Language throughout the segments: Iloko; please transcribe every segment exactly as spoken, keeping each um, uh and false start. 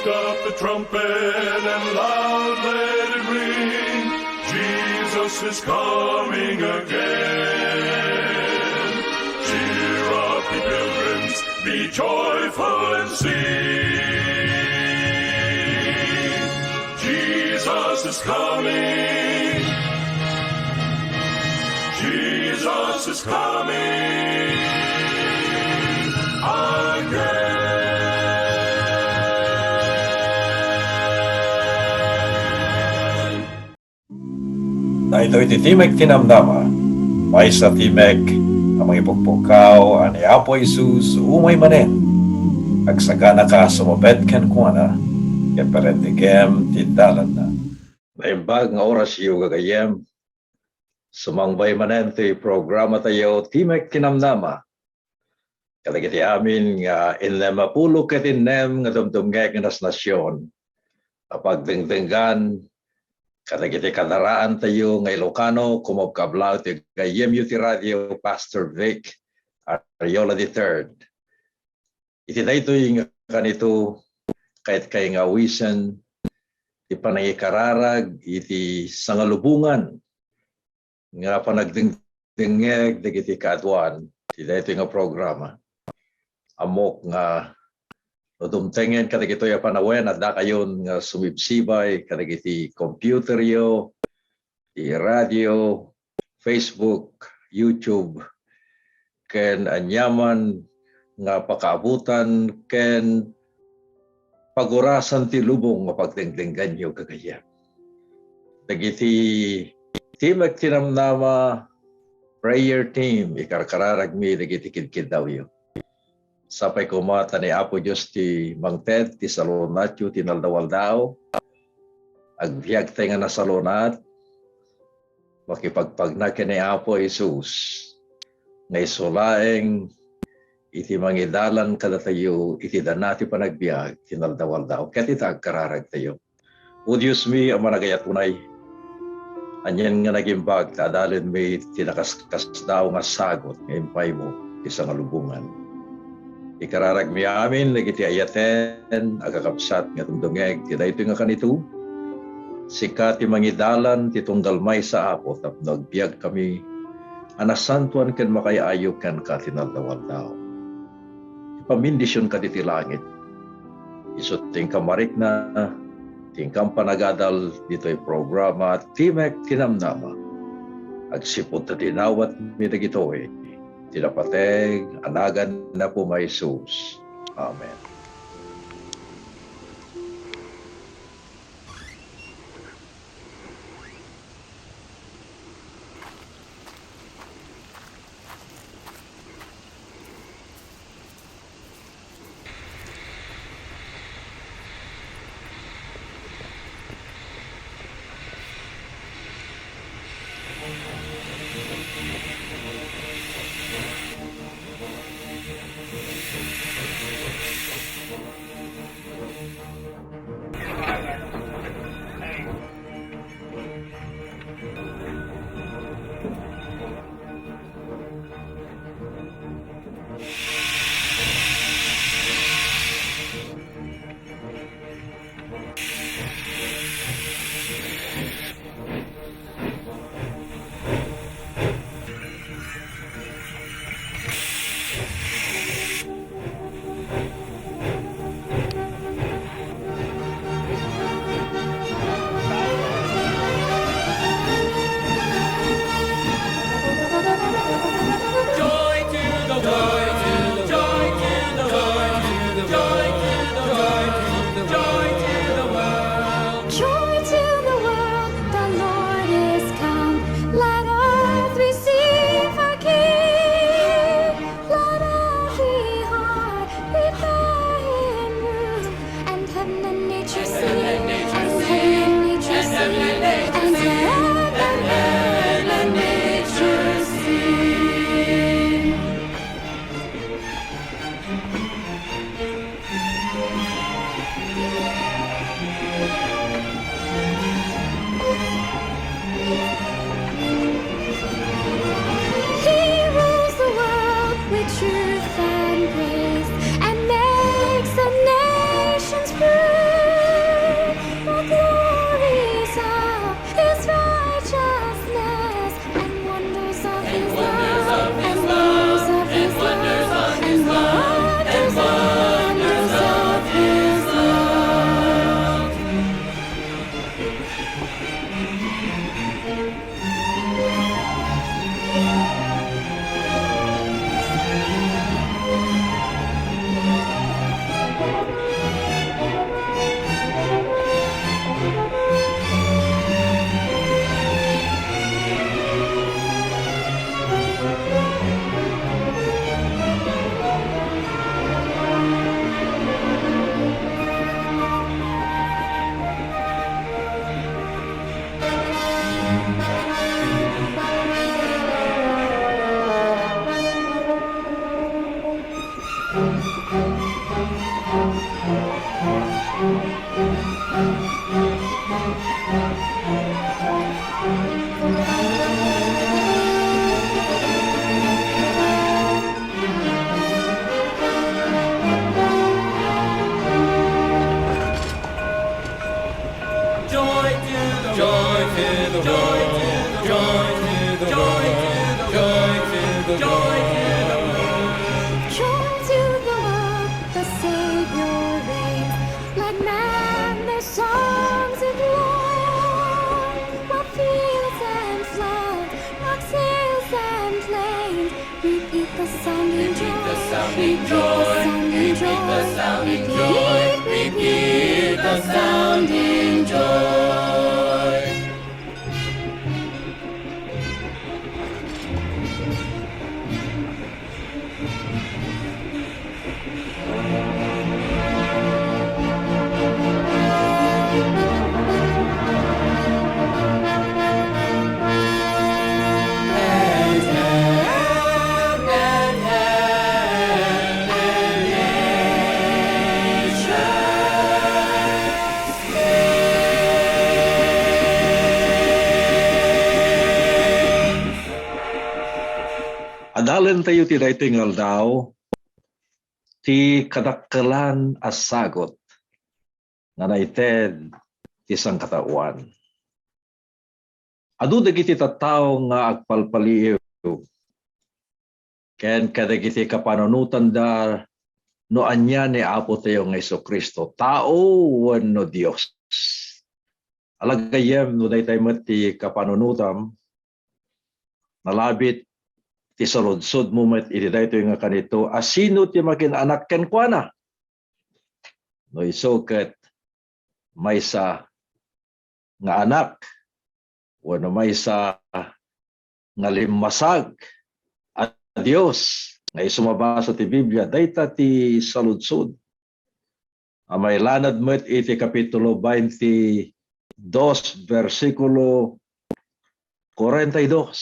Up the trumpet and loud let it ring. Jesus is coming again. Cheer up, ye pilgrims, be joyful and sing. Jesus is coming. Jesus is coming again. Daytoy ti Timek ti Namnama, maysa a timek a mangipukpukkaw a ni Apo Jesus umay manen. Agsaganaka a sumabet kenkuana, ket parentegem ti dalanna. Naimbag nga orasyo, gagayyem. Sumangbay manen ti programatayo, Timek ti Namnama. Kadagiti amin nga innem a pulo ket innem nga dumdumngeg nga nasnasion a pagdengdenggan kadagiti kadaraantayo nga Ilocano, kumabkablaw ti gayyemyo ti radio, Pastor Vic Ariola the third. Iti daytoy nga kanito, kayat kay nga awisen ti panangikararag iti sangalubongan nga panagdengdengngeg dagiti kaaduan ti daytoy nga programa. Ammok nga no dumtengen kadagitoy a panawen, addakayon nga sumibsibay kadagiti computeryo, ti radio, Facebook, YouTube, ken aniaman nga pakaabutan ken pagurasan ti lubong nga pagdengdengganyo, gagayyem. Dagiti Timek ti Namnama prayer team, ikarkararagmi dagiti kidkiddawyo. Sapay koma ta ni Apo Dios ti mangted ti salunatyo ti inaldaw-aldaw. Agbiagtay nga nasalunat, makipagpagna ken ni Apo Jesus nga isu laeng iti mangidalan kadatayo iti dana ti panagbiag ti inaldaw-aldaw. Ket ita agkararagtayo. O Diosmi a managayat unay, anian nga nagimbag ta adalenmi ti nakaskasdaaw nga sagut nga impaymo ti sangalubongan. Ikararagmi amin dagiti ayaten a kakabsat nga dumdumngeg ti daytoy nga kanito. Sika ti mangidalan ti tunggal maysa, Apo, tapno agbiagkami a nasantoan ken makaay-ayo kenka ti inaldaw-aldaw. Ipamindisionka ditoy langit. Isu ti inka marikna, ti inka panagadal ditoy programa, Timek ti Namnama. Agsipud ta dinawatmi dagitoy, ti napateg a nagan ni Apomi a Jesus. Amen. Sounding joy, repeat the sounding joy, repeat the sounding joy, repeat the sounding joy. Adalentayo ti daytoy nga aldaw, ti kadakkelan a sagut nga naited ti sangkataoan. Adu dagiti tattao nga agpalpaliiw ken kadagiti kapanunotanda no ania ni Apotayo nga Jesu-Cristo, tao wenno Dios. Ala, gagayyem, no daytay met ti kapanunotam, nalabit ti saludsodmo met iti daytoy nga kanito, a sino ti makin-anak kenkuana? No isu ket maysa nga anak wenno maysa nga limmasag a Dios nga isu mabasa ti Biblia, dayta ti saludsod a mailanad met iti Kapitulo twenty-two, bersikulo kuwarenta y dos.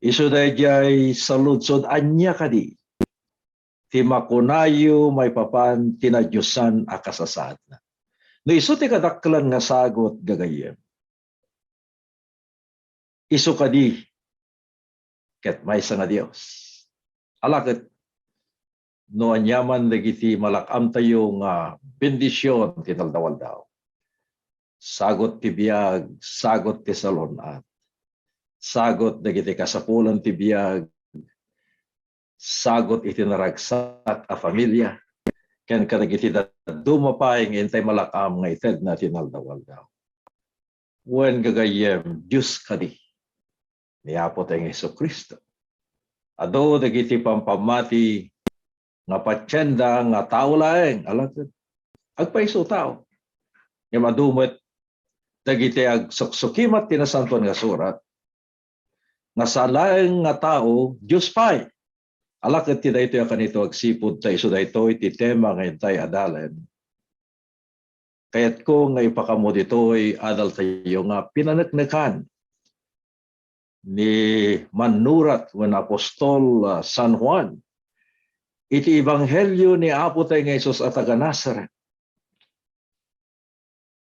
Isu daydiay saludsod, ania kadi ti makunayo maipapan ti nadiosan a kasasaadna? No isu ti kadakkelan nga sagut, gagayyem, isu kadi ket maysa nga Dios. Ala, ket no aniaman dagiti malak-amtayo nga bendision ti naldaw-aldaw, sagut ti biag, sagut ti salun-at, sagut dagiti kasapulan ti biag, sagut iti naragsak a familia, ken kadagiti dadduma pay nga intay malak-am nga itedna ti naldaw-aldaw. Wen, gagayyem, Dios kadi ni Apotayo nga Jesu-Cristo. Adu dagiti pampammati nga patienda nga tao laeng, ala, ket agpayso tao. Ngem adu met dagiti agsuksukimat ti Nasantoan nga Surat, nga saan laeng nga tao, Dios pay. Ala, ket ti daytoy a kanito agsipud ta isu daytoy ti tema nga intay adalen. Kayatko nga ipakaammo ditoy adaltayo nga pinaneknekan ni mannurat wen apostol, ah, San Juan iti ebanghelio ni Apotayo nga Jesus a taga Nazaret.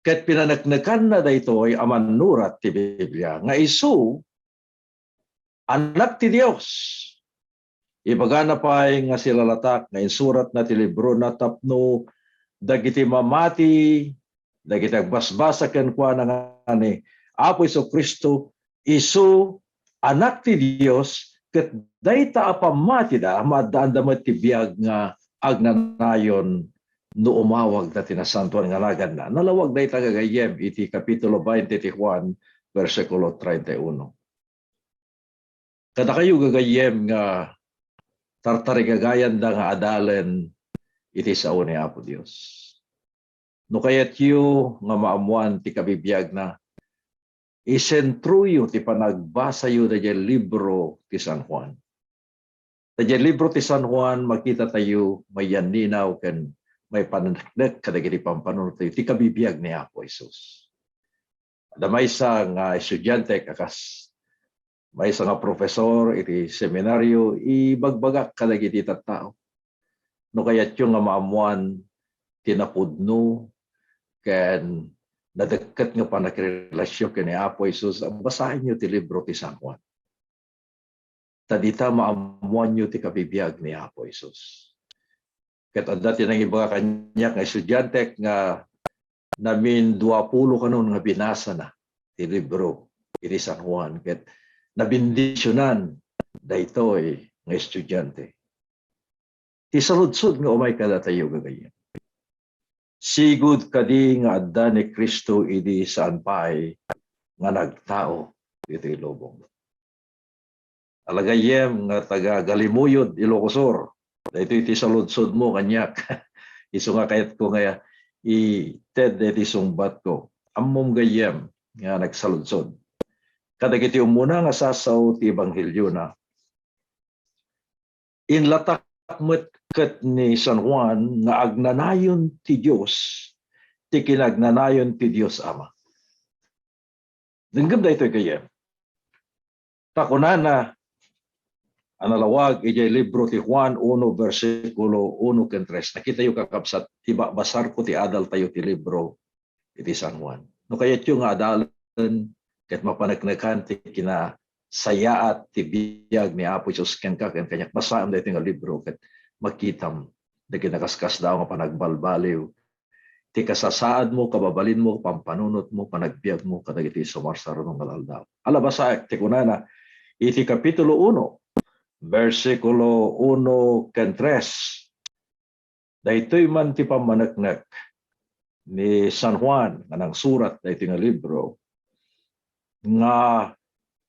Ket pinaneknekanna daytoy a mannurat ti Biblia nga isu Anak ti Dios. Ibagana pay nga silalatak nga insuratna ti librona tapno dagiti mamati, dagiti agbasbasa kenkuana nga ni Apo Jesu-Cristo, isu Anak ti Dios, ket dayta a pammatida, maaddaanda met ti biag nga agnanayon no umawagda ti nasantoan nga naganna. Nalawag dayta, gagayyem, iti Kapitulo twenty ti Juan, bersikulo treinta y uno. Kadakayo, gagayyem, nga tartarigagayanda nga adalen iti sao ni Apo Dios. No kayatyo nga maammoan ti kabibiagna, isentroyo ti panagbasayo daydiay libro ti San Juan. Daydiay libro ti San Juan, makitatayo maiyanninaw ken maipaneknek kadagiti pampanunotyo ti kabibiag ni Apo Jesus. Adda maysa nga estudiantek a kas maysa nga profesor iti seminario, ibagbagak kadagiti tattao, no kayatyo nga maammoan ti napudno ken nadekket nga pannakirelation ken ni Apo Jesus, basaenyo ti libro ti San Juan. Ta dita maammoanyo ti kabibiag ni Apo Jesus. Ket adda ti nangibaga kaniak nga estudiantek nga namin duapulo kanon nga binasana ti libro iti San Juan, ket nabendisionan daytoy nga estudiante. Ti saludsod nga umay kadatayo, gagayyem, sigud kadi nga adda ni Cristo idi saan pay nga nagtao ditoy lubong? Ala gayyem nga taga Galimuyod, Ilocos Sur. Daytoy ti saludsodmo kaniak. Isu nga kayatko nga ited daytoy sungbatko. Ammom gayyem nga nagsaludsod. Kadagiti ummuna nga sasao ti ebangheliona, inlatak met ket ni San Juan nga agnanayon ti Dios, ti kinagnanayon ti Dios Ama. Denggem daytoy, gayyem. Ta kunana a nalawag idiay libro ti Juan uno, bersikulo uno ken tres. Nakitayo, kakabsat, ibabasarko ti adaltayo ti libro iti San Juan. No kayatyo nga adalen ket mapaneknekan ti kinasayaat ti biag ni Apo Jesus kenka ken kaniak, basaem daytoy nga libro ket makitam dagiti nakaskasdaaw nga panagbalbaliw ti kasasaadmo, kababalinmo, pampanunotmo, panagbiagmo kadagiti sumarsarano nga aldaw. Ala, basaek ti kunana iti kapitulo uno, bersikulo uno ken tres. Daytoy man ti pammaneknek ni San Juan nga nangsurat daytoy nga libro, nga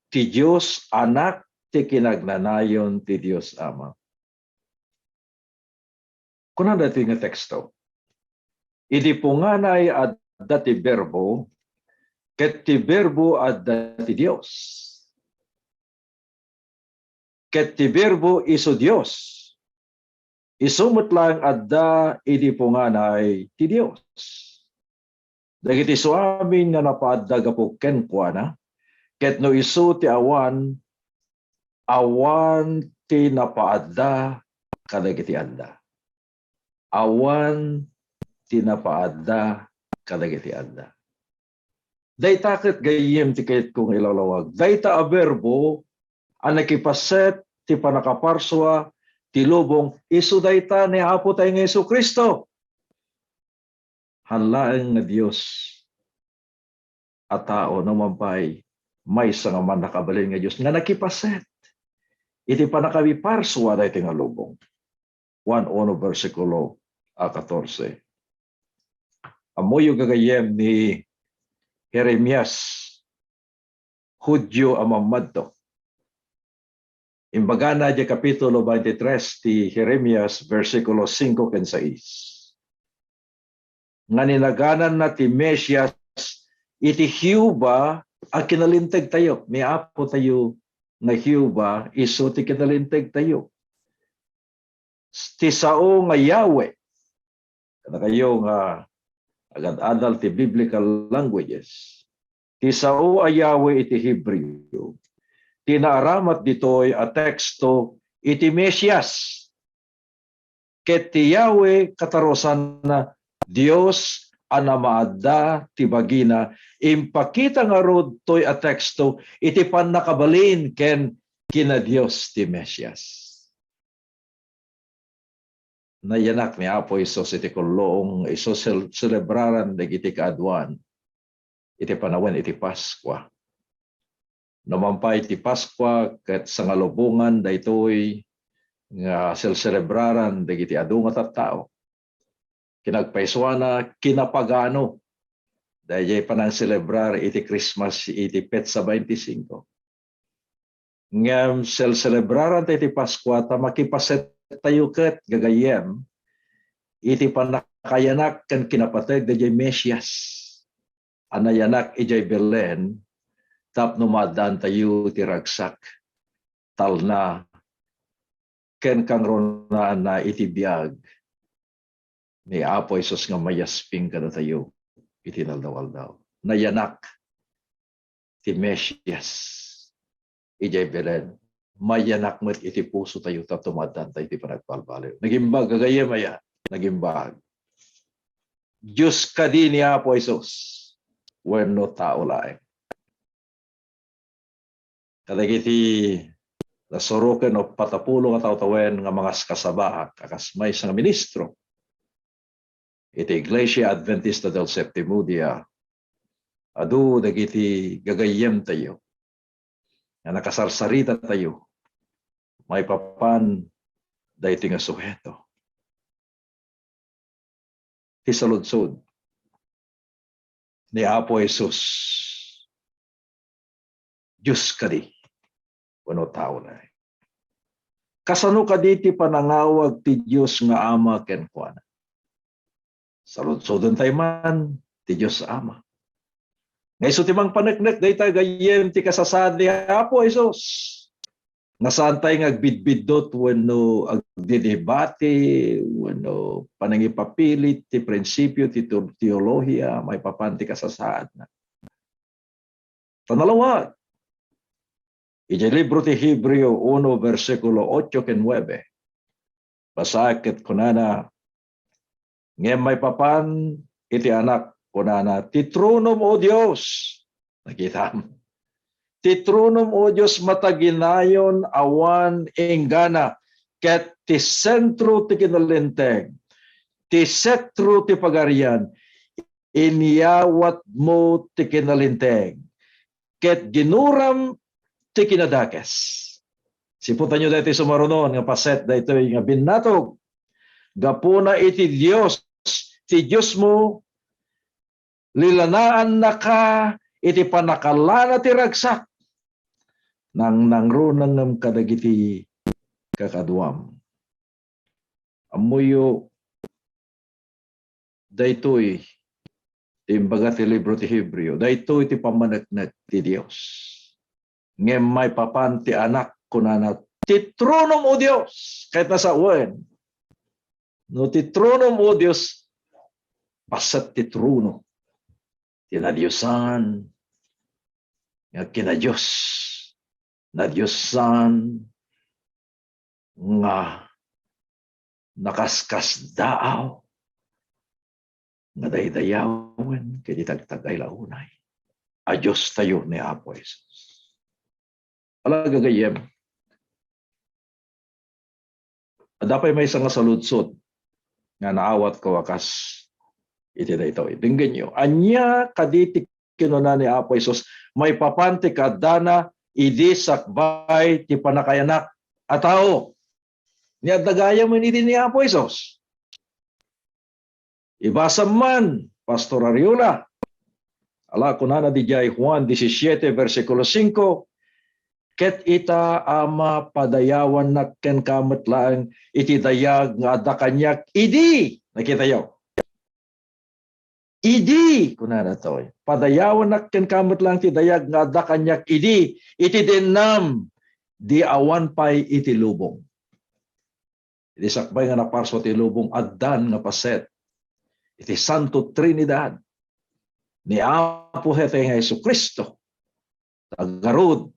ti Dios Anak ti kinagnanayon ti Dios Ama. Kuna daytoy nga teksto, "Idi punganay adda ti Berbo, ket ti Berbo adda ti Dios. Ket ti Berbo isu Dios. Isu met laeng adda idi punganay ti Dios. Dagiti suamin nga napaadda gapu kenkuana, ket no isu ti awan, awan ti napaadda kadagiti adda." Awan ti napaadda kadagiti adda. Dayta ket, gayyem, ti kayatko nga ilawlawag. Dayta a Berbo a nakipaset ti pannakaparsua ti lubong, isu dayta ni Apo tayo nga Jesu-Cristo. Haan laeng nga Dios a tao, no man pay maysa nga mannakabalin nga Dios nga nakipaset iti pannakaparsua daytoy nga lubong. Juan uno, bersikulo a katorse. Ammoyo, gagayyem, ni Jeremias, Judio a mammadto. Imbagana idiay kapitulo twenty-three ti Jeremias, bersikulo singko ken sais, nga ninagananna ti Mesias iti Jehovah a kinalintegtayo. Ni Apo tayo nga Jehovah, isu ti kinalintegtayo. Ti sao nga Yahweh. Kadakayo nga agad-adal ti biblical languages, ti sao a Yahweh iti Hebreo, ti naaramat ditoy a teksto iti Mesias. Ket ti Yahweh katarosanna, Dios a namaadda ti bagina, impakita ngarud toy a teksto iti pannakabalin ken kina Dios ti Mesias. Nayanak ni Apo Jesus iti kulluong isu sel-, selebraran dagiti kaaduan iti panawen iti Paskua. No man pay ti Paskua ket sangalubongan daytoy nga selselebraran dagiti adu nga tattao. Kinagpaysuana, kinapagano daydiay panangselebrar iti Christmas iti petsa twenty-five. Ngem selselebraran tayo ti Paskua ta makipaset tayo ket, gagayyem, iti pannakayanak ken kinapateg daydiay Mesias a nayanak idiay Belen tapno maaddaan tayo ti ragsak, talna, ken kangrunaan iti biag ni Apo Jesus nga mayasping kadatayo iti inaldaw-aldaw. Nayanak ti Mesias idiay Belen. Mayanak met iti puso tayo tapno maaddaan tayo ti panagbalbaliw. Nagimbag, gagayyem aya? Nagimbag. Dios kadi ni Apo Jesus wenno tao laeng? Kadagiti nasuroken o patapulo nga tawen nga mangaskasaba a kas maysa nga ministro iti Iglesia Adventista del Séptimo Dia, adu dagiti gagayyemtayo nga nakasarsarita tayo maipapan daytoy nga suheto. Ti saludsod ni Apo Jesus, Dios kadi wenno taona. Kasano kadi ti panangawag ti Dios nga Ama kenkuana? Saludsodentayo man ti Dios Ama. Nga isu ti mangpaneknek dayta gayyem ti kasasaad ni Apo Jesus. Nga saantay nga agbidbiddut wenno agdidebate wenno panangipapilit ti prinsipio ti teo-, teolohiya maipapan ti kasasaadna. Ta nalawag. Idiay libro ti Hebreo uno, bersikulo ocho ken nuebe, basaek ket kunana, ngem maipapan iti Anak, kunana, "Ti tronom, O Dios," nakitam? "Ti tronom, O Dios, mataginayon, awan inggana, ket ti sentro ti kinalinteg, ti setro ti pagarian, inyawatmo ti kinalinteg, ket ginuram ti kinadakes." Siputanyo daytoy sumarunon nga paset daytoy nga binnatog. Gapuna iti Dios, ti Diosmo, lilanaannaka iti pannakalana ti ragsak. Nangnangruna ngem kadagiti kakaduam. Ammoyo, daytoy ti imbaga ti libro ti Hebreo, daytoy ti pammaneknek ti Dios. Ngem maipapan ti Anak, kunana, "Ti tronom, O Dios," ket nasawen. No ti tronom, O Dios, paset ti trono ti nadiosan nga kinadios, nadiosan nga nakaskasdaaw nga daydayawen ket itagtagay la unay a Diostayo ni Apo Jesus. Ala, gagayyem, adda pay maysa nga saludsod nga naawatko a kas iti daytoy. Denggenyo, ania kadi ti kinuna ni Apo Jesus maipapan ti kaaddana idi sakbay ti pannakayanak a tao? Ni adda gayamen idi ni Apo Jesus. Ibasam man, Pastor Ariola. Ala, kunana didiay Juan disisiete, bersikulo singko, "Ket ita, Ama, padayawannak kenka met laeng iti dayag nga adda kaniak idi," nakitayo. "Idi," kunana toy, "padayawannak kenka met laeng ti dayag nga adda kaniak idi, iti dennam, di awan pay iti lubong." Iti sakbay nga naparsua ti lubong, addan nga paset iti Santo Trinidad ni Apo Hepe nga Jesu-Cristo. Ta ngarud,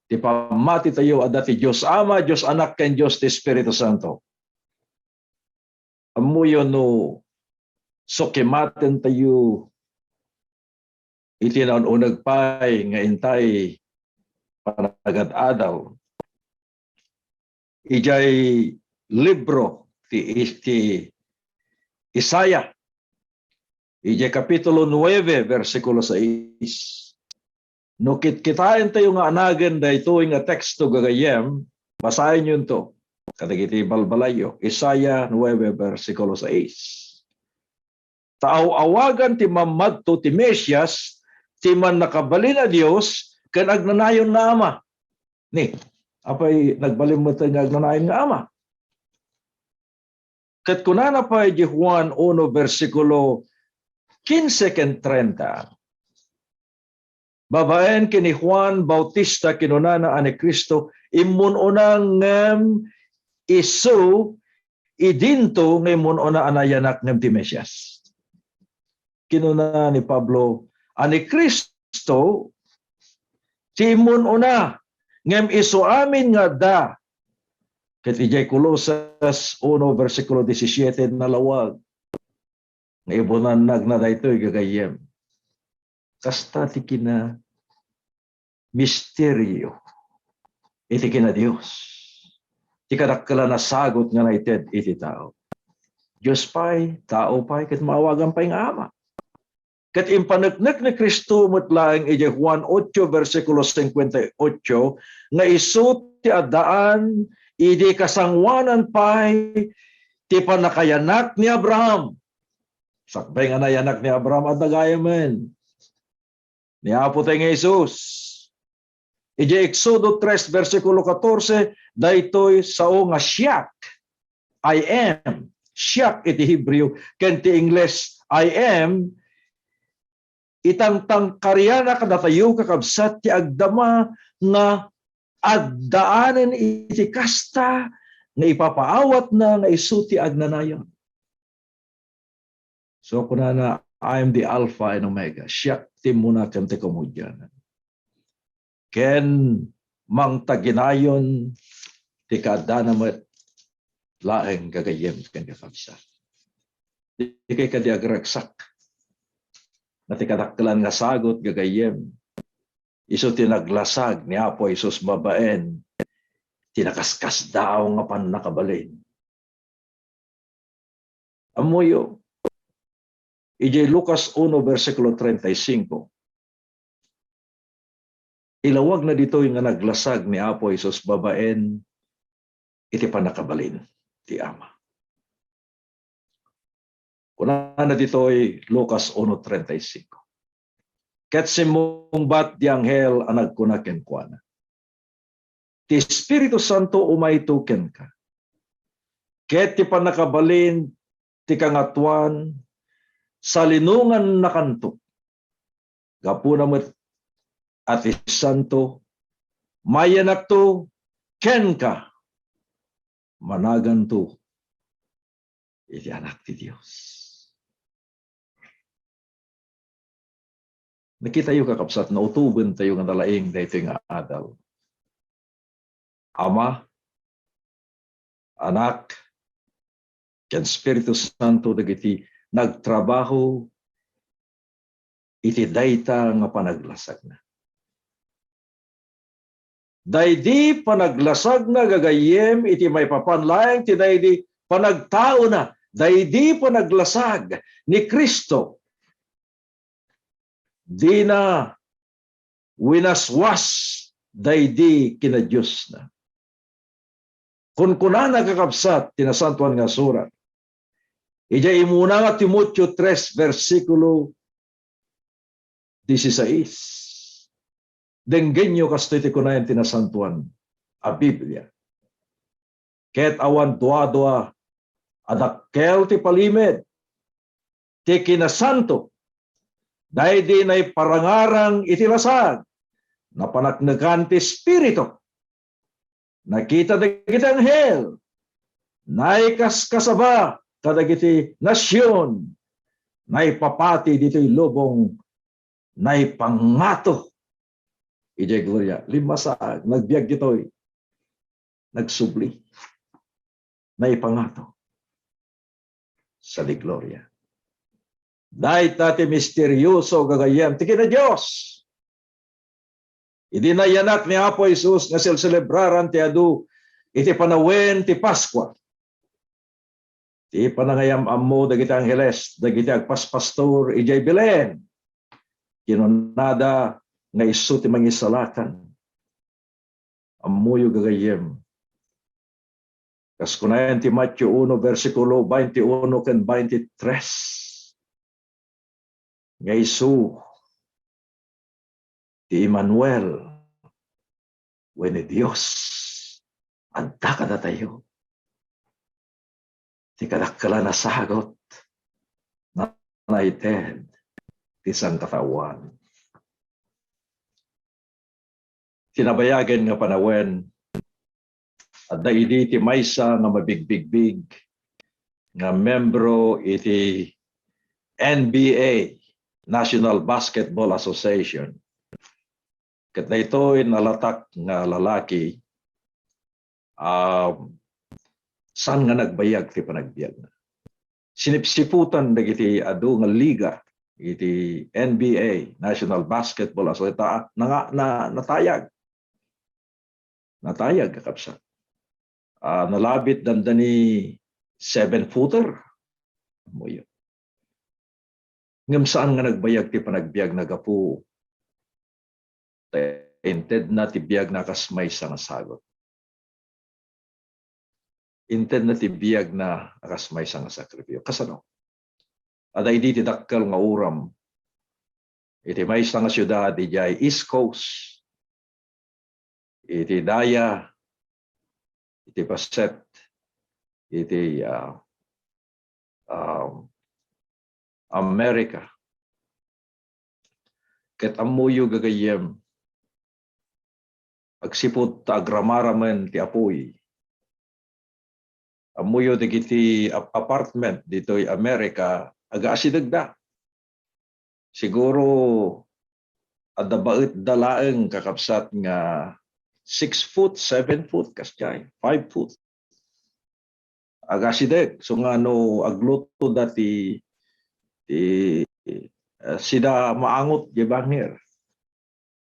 ti pammatitayo adda ti Dios Ama, Dios Anak, ken Dios ti Espiritu Santo. Ammoyo no sukimatentayo iti naun-uneg pay nga intay panagad-adaw. Idiay libro ti, ti Isaiah, idiay kapitulo nuebe, bersikulo sais. No kitkitaentayo nga anagen daytoy nga teksto, gagayyem, basaenyonto kadagiti balbalayyo. Isaiah nuebe, bersikulo sais. Ta aw-awagan ti mammadto ti Mesias, ti Mannakabalin a Dios, ken agnanayon nga Ama. Ni, apay nagbalin met nga agnanayon nga Ama? Ket kunana pay di Juan uno, bersikulo kinse ken trenta, babaen ken ni Juan Bautista, kinunana a ni Cristo immun-una, ngem isu idinto nga immun-una a nayanak ngem ti Mesias. Kinuna ni Pablo a ni Cristo ti immun-una, ngem isu amin nga adda. Ket idiay Colosas uno, bersikulo disisiete, nalawag nga ibunannagna daytoy, gagayyem. Kasta ti kina misterio iti kinadios, ti kadakkel a nasagut nga naited iti tao. Dios pay, tao pay, ket maawagan pay nga Ama. Ket impaneknek ni Cristo met laeng idiay Juan ocho, bersikulo cincuenta y ocho, nga isu ti addaan idi kasangoanan pay ti pannakayanak ni Abraham. Sakbay nga nayanak ni Abraham, adda gayamen ni Apo tayo nga Jesus. Idiay Exodo tres, bersikulo katorse, daytoy sao nga siak, I am. Siak iti Hebreo, ken ti Ingles, I am, itangtangkarianak kadatayo, kakabsat, ti agdama nga addaanen iti kasta nga ipapaawatna nga isu ti agnanayon. So, kunana, "I am the Alpha and Omega." Siak ti immuna ken ti kamudianan. Ken mangtaginayon ti kaaddana met laeng gagayyem ken kakabsat. Dikay kadi agragsak nga ti kadakkelan nga sagut gagayyem, isu ti naglasag ni Apo Jesus babaen ti nakaskasdaaw nga pannakabalin. Ammoyo, idiay Lucas uno, bersikulo treinta y cinco, ilawagna ditoy nga naglasag ni Apo Jesus babaen iti pannakabalin ti Ama. Kunana ditoy Lucas uno treinta y cinco, "Ket simmungbat di anghel a nagkuna kenkuana, 'Ti Espiritu Santo umayto kenka, ket ti pannakabalin ti Kangatoan salinongannakanto. Gapuna met a ti Santo, mayanakto kenka, managanto iti Anak ti Dios.'" Nakitayo, kakabsat, nautobentayo nga nalaing daytoy nga adal. Ama, Anak, ken Espiritu Santo dagiti nagtrabaho iti dayta nga panaglasagna. Daydi panaglasagna gagayyem iti maipapan laeng ti daydi panagtaona, daydi panaglasag ni Cristo, dina winaswas daydi kinadiosna. Kunkunana, kakabsat, ti Nasantoan nga Surat, idiay immuna nga Timoteo tres, bersikulo dieciséis. Denggenyo kastoy ti kunaen ti Nasantoan a Biblia, "Ket awan duadua a dakkel ti palimed ti kinasanto, daydi naiparangarang iti lasag, napaneknekan ti Espiritu, nakita dagiti anghel, naikaskasaba kadagiti nasion, naipapati ditoy lubong, naipangato idiay gloria." Limmasaag, nagbiag ditoy, nagsubli, naipangato sa di gloria. Dayta ti misterioso, gagayyem, ti kinadios. Idi nayanak ni Apo Jesus nga selselebraran ti adu iti panawen ti Paskua, ti panangayam-ammo dagiti angheles dagiti agpaspastor idiay Belen, kinunada nga isu ti mangisalakan. Ammoyo, gagayyem, kas kunaen ti Mateo uno, bersikulo twenty-uno ken twenty-tres, nga isu ti Emmanuel, wenno Dios adda kadatayo. Ti kadakkelan a sagut, nanaited ti sangkataoan. Ti nabayagen nga panawen, adda idi ti maysa nga mabigbigbig nga membro iti N B A, National Basketball Association. Ket daytoy nalatak nga lalaki, ah, saan nga nagbayag ti panagbiagna. Sinipsiputan dagiti adu nga liga iti N B A, National Basketball Association, ta, nanga-, na, natayag. Natayag, kakabsat. Ah, nalabit dandani seven-footer. Ammoyo. Ngem saan nga nagbayag ti panagbiagna gapu ta intedna ti biagna a kas maysa nga sagut. Intedna ti biagna a kas maysa nga sakripisio. Kasano? Adda idi ti dakkel nga uram iti maysa nga siudad idiay East Coast. iti daya, iti paset, iti, ah, um, Amerika. Ket ammoyo, gagayyem, agsipud ta agramaramen ti apuy. Ammoyo dagiti ap-, apartment ditoy Amerika, agaasidegda. Siguro, adda baetda laeng, kakabsat, nga six foot, seven foot, kasdiay, five foot. Agasideg, so nga no agluto da ti, ti, eh, sida maangot diay bangir.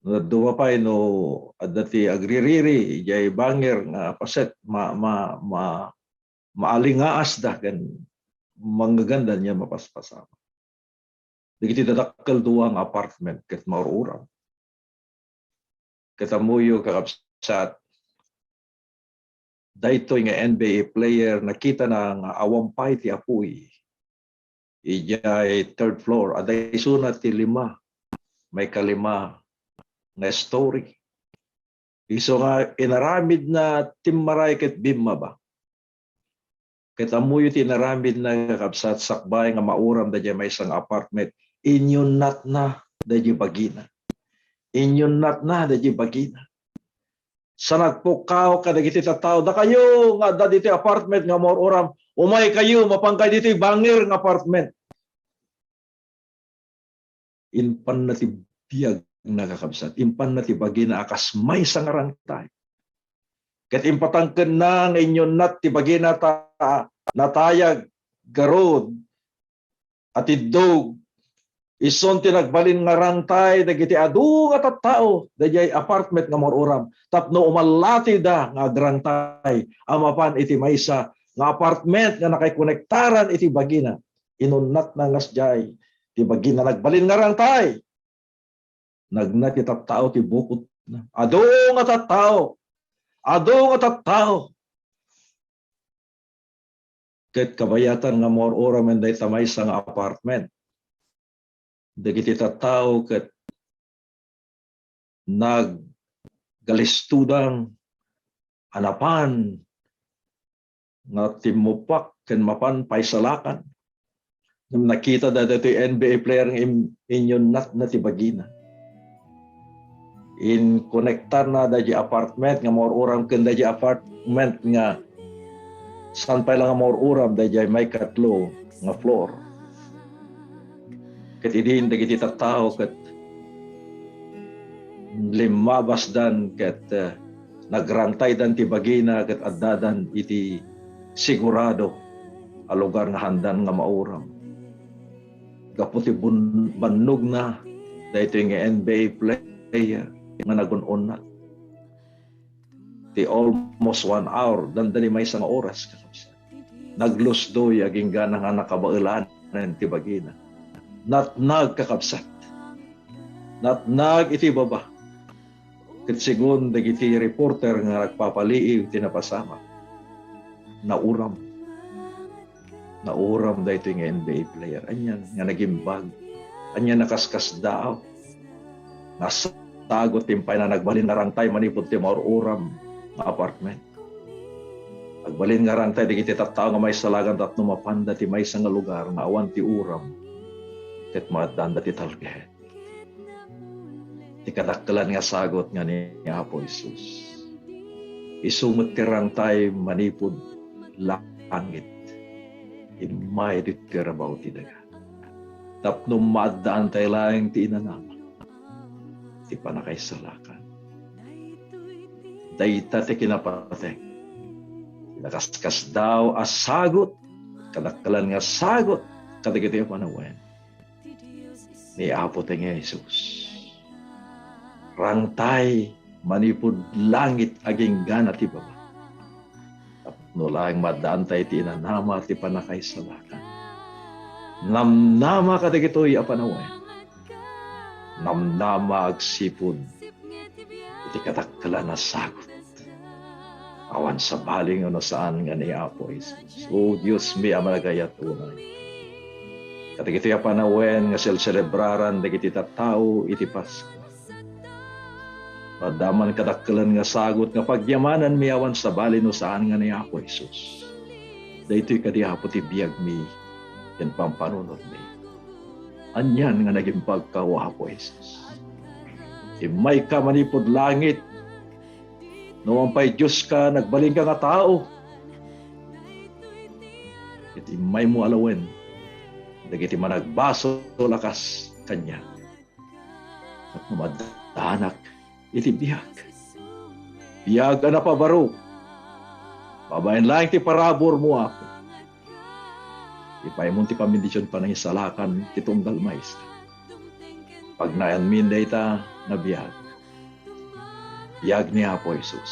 No dadduma pay no adda ti agririri diay bangir nga paset, ma-, ma-, ma-, maalingaasda ken mangngeganda nia mapaspasama. Dagiti dadakkel dua nga apartment ket maur-uram. Ket ammoyo, kakabsat, daytoy nga N B A player, nakitana nga awan pay ti apuy idiay third floor. Adda isuna ti lima, maikalima nga story. Isu nga inaramidna, timmaray ket bimmaba. Ket ammoyo ti inaramidna, kakabsat, sakbay nga mauram daydiay maysa nga apartment, inyunnatna daydiay bagina. Inyunnatna daydiay bagina. Sa nagpukkaw kadagiti tattao, "Dakayo nga adda ditoy apartment nga maur-uram, umaykayo, mapankayo ditoy bangir nga apartment." Impanna ti biagna, kakabsat. Impanna ti bagina a kas maysa nga rangtay. Ket impatangkenna nga inyunnat ti bagina ta natayag garud a tiddog. Isun ti nagbalin nga rangtay dagiti adu nga tattao daydiay apartment nga maur-uram tapno umallatida nga agrangtay a mapan iti maysa nga apartment nga nakaikonektaran iti bagina. Inunnatna nga sdiay ti bagina nagbalin nga rangtay. Nagna ti tattao ti bukotna. Adu nga tattao. Adu nga tattao. Ket kabayatan nga maur-uram dayta maysa nga apartment. Dagiti tattao ket naggalistudang a napan nga timmuppak ken mapan paisalakan. Ngem nakitada daytoy N B A player nga im-, inyunnatna ti bagina. Inkonektarna daydiay apartment nga maur-uram ken daydiay apartment nga saan pay la nga maur-uram daydiay maikatlo nga floor. Ket idin dagiti tattao ket limmabasdan ket, eh, nagrangtaydan ti bagina ket addadan iti sigurado a lugar nga haandan nga mauram. Gapu ti bun-, bannogna daytoy nga N B A player nga nagun-unnat. Ti almost one hour, dandani maysa nga oras, kakabsat. Naglusdoy agingga nga nakabaelanen ti bagina. Natnag, kakabsat. Natnag iti baba. Ket segun dagiti reporter nga nagpapaliiw ti napasamak, nauram. Nauram daytoy nga N B A player. Ania nga nagimbag? Ania nakaskasdaaw? Nasagot ti impayna, nagbalin nga rangtay manipud ti maur-uram nga apartment. Agbalin nga rangtay dagiti tattao nga maisalakan tapno mapanda ti maysa nga lugar nga awan ti uram ket maaddaanda ti talged. Ti kadakkelan nga sagut nga ni Apo Jesus. Isu met ti rangtay manipud langit. Immay ditoy rabaw ti daga. Tapno maaddaantay laeng ti inanama ti pannakaisalakan. Dayta ti kinapateg. Nakaskasdaaw a sagut, kadakkelan nga sagut, kadagiti a panawen ni Apo ti nga Jesus. Rangtay manipud langit agingga na ti baba. Tapno laeng maaddaantay ti inanama ti pannakaisalakan. Namnama kadagitoy a panawen. Namnama agsipud iti kadakkelan a sagut. Awan sabali nga no saan nga ni Apo Jesus. O Dios mi a managayat unay. Kadagitoy a panawen nga selselebraran dagiti tattao iti Paskua. Adda man kadakkelen nga sagut nga pagyamananmi awan sabali no saan nga ni Apo Jesus. Daytoy kadi, Apo, ti biagmi ken pampanunotmi. Anian nga nagimbagka, O Apo Jesus. Immayka manipud langit. No awan pay Dioska, nagbalinka nga tao. Ket immaymo alawen dagiti managbasol a kas kaniak. Tapno maaddanak iti biag. Biag a napabaro. Babaen laeng ti paraburmo, Apo. Ipaymon ti pambendision panangisalakan ti tunggal maysa. Pagnayanmin dayta nga biag. Biag ni Apo Jesus.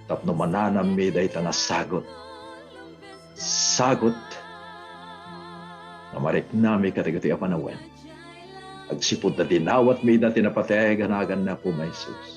Tapno mananammi dayta nga sagut. Sagut nga mariknami kadagiti a panawen. Agsipud ta dinawatmi ida ti napateg a nagan ni Apo nga Jesus.